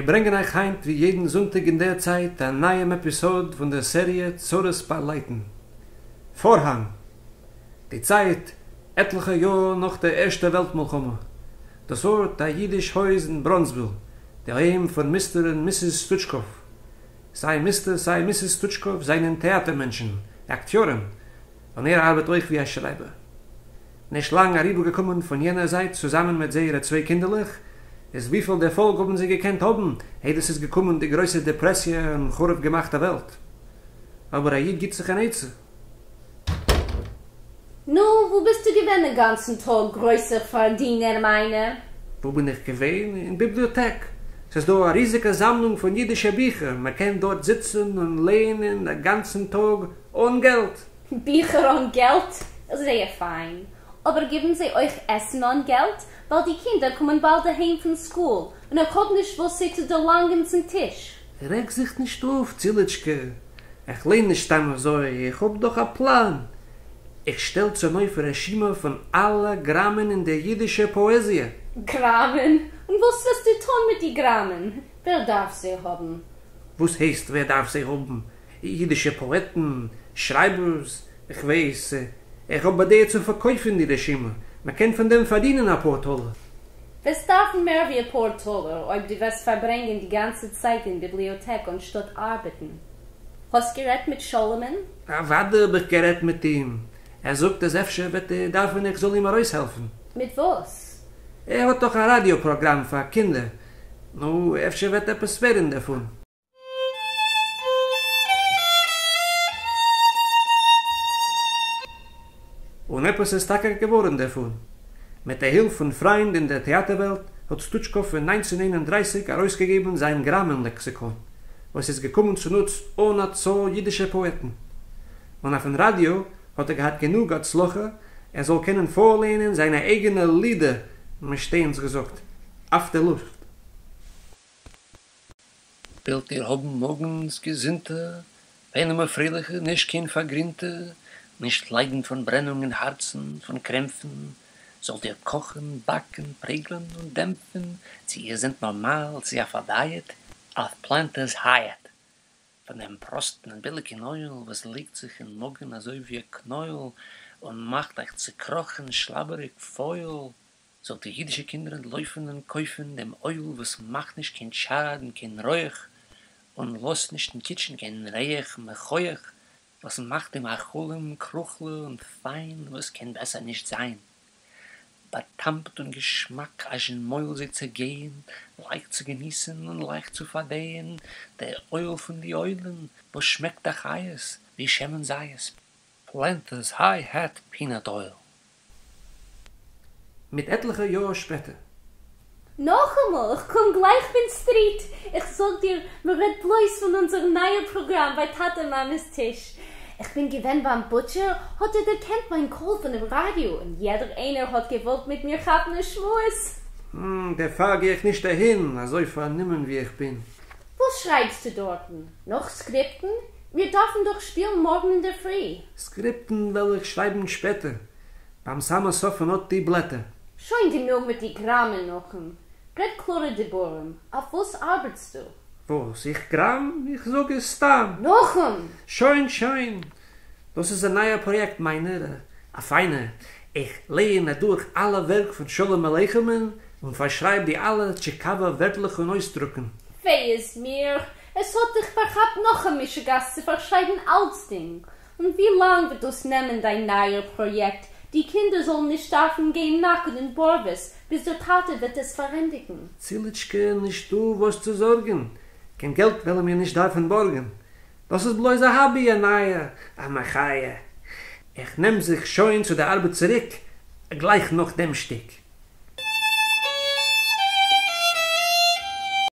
ברענגען אייך היינט ווי יעדן זונטאג אין דער צייט א נייעם עפיסאד פון דער סעריע צרות ביי לייטן. פארהאנג. די צייט, עטליכע יאר נאך דער ערשטער וועלט מלחמה. דאס ארט, א אידיש הויז אין בראנזוויל, די היים פון מיסטער און מיסיס סטוטשקאוו. סיי מיסטער סיי מיסיס סטוטשקאוו זענען טעאטער מענטשן, אקטיארן, און ער ארבעט אויך ווי א שרייבער. נישט לאנג אריבערגעקומען פון יענער זייט צוזאמען מיט זייערע צוויי קינדערלעך, איז וויפיל דערפאלג האבן זיי געקענט האבן איידער ס'איז געקומען די גרויסע דעפרעסיע און חרוב געמאכט די וועלט. אבער א איד גיט זיך אן עצה. נו, וואו ביסטו געווען דעם גאנצן טאג, גרויסער פארדינער מיינער? וואו בין איך געווען? אין ביבליאטעק. ס'איז דא א ריזיגע זאמלונג פון אידישע ביכער, מ'קען דארט זיצן און לייענען א גאנצן טאג אן געלט. ביכער אן געלט? זייער פיין. אבער גיבן זיי אויך עסן אן געלט? ווייל די קינדער קומען באלד אהיים פון סקול, און איך האב נישט וואס זיי צו דערלאנגען צום טיש. רעג זיך נישט אויף, צילעטשקע. איך ליין נישט סתם אזוי, איך האב דאך א פלאן. איך שטעל צונויף א רשימה פון אלע גראמען אין דער אידישער פאעזיע. גראמען? און וואס וועסטו טון מיט די גראמען? ווער דארף זיי האבן? וואס הייסט ווער דארף זיי האבן? אידישע פאעטן, שרייבערס, איך ווייס. איך האב בדעה צו פארקויפן די רשימה, מען קען פון דעם פארדינען אפאר טאלער. וועסט דארפן מער ווי אפאר טאלער אויב דו וועסט פארברענגען די גאנצע צייט אין ביבליאטעק אנשטאט ארבעטן. האסט גערעדט מיט שלום'ן? אוודאי האב איך גערעדט מיט אים. ער זאגט אז אפשר וועט ער דארפן איך זאל אים ארויסהעלפן. מיט וואס? ער האט דאך א ראדיא פראגראם פאר קינדער. נו, אפשר וועט עפעס ווערן דערפון. און עפעס איז טאקע געווארן דערפון. מיט דער הילף פון פריינד אין דער טעאטער-וועלט האט סטוטשקאוו אין 1931 ארויסגעגעבן זיין גראמען-לעקסיקאן, וואס איז געקומען צונוץ אן א צאל יידישע פאעטן. און אויפן ראדיא האט ער געהאט גענוג הצלחה ער זאל קענען פארלייענען זיינע אייגענע לידער, מישטיינס געזאגט, אויף דער לופט. ווילט איר האבן מאגנס געזונטע, פענעמער פרייליכע, נישט קיין פארגרינטע, נישט ליידן פון ברענונג אין הארצן, פון קרעמפן, זאלט איר קאכן, באקן, פרעגלען און דעמפן, צי איר זענט נארמאל, צי אויף א דייעט, אויף פלענטערס הייעט. פון דעם פראסטן און ביליגן אויל, וואס לייגט זיך אין מאגן אזוי ווי א קנויל, און מאכט אייך צוקראכן, שלאבעריג, פויל. זאלט איר אידישע קינדער אנטלויפן און קויפן דעם אויל וואס מאכט נישט קיין טשאד און קיין רויעך, און לאזט נישט אין קיטשען קיין ריח מכוער, וואס מאכט די מאכלים קרוכלע און פיין וואס קען בעסער נישט זיין. בא'טעמ'ט און געשמאק אזש אין מויל זיי צעגייען, לייכט צו געניסן און לייכט צו פארדייען, דער אויל פון די אוילן וואס שמעקט א חיות ווי שמן זית. פלענטערס היי העט פינאט אויל. מיט עטליכע יאר שפעטער. נאכאמאל, איך קום גלייך פון סטריט, איך זאג דיר, מען רעדט בלויז פון אונזער נייער פראגראם ביי טאטע מאמע'ס טיש. איך בין געווען ביים בוטשער, האט ער דערקענט מיין קול פונעם ראדיא, און יעדער איינער האט געוואלט מיט מיר כאפן א שמועס. דערפאר גיי איך נישט אהין, אזוי פארנומען ווי איך בין. וואס שרייבסטו דארטן? נאך סקריפטן? מיר דארפן דאך שפילן מארגן אינדערפרי. סקריפטן וועל איך שרייבן שפעטער, ביים סאמע סוף פון אט די בלעטער. שוין גענוג מיט די גראמען נחום, רעד קלארע דיבורים, אויף וואס ארבעטסטו? וואס? איך גראם? איך זאג עס סתם. נחום! שוין שוין! דאס איז א נייער פראיעקט מיינער, א פיינער. איך לייען אדורך אלע ווערק פון שלום עליכמ'ן און פארשרייב די אלע טשיקאווע ווערטלעך און אויסדרוקן. וויי איז מיר, עס האט דיך פארכאפט נאך א משוגעת צו פארשרייבן אלצדינג, און ווי לאנג וועט דאס נעמען דיין נייער פראיעקט, די קינדער זאלן נישט דארפן גיין נאקעט און בארוועס ביז דער טאטע וועט עס פארענדיגן? ציליטשקע, נישטא וואס צו זארגן, קיין געלט וועלן מיר נישט דארפן בארגן, דאס איז בלויז א האבי א נייע, א מחיה. איך נעם זיך שוין צו די ארבעט צוריק, גלייך נאך דעם שטיק.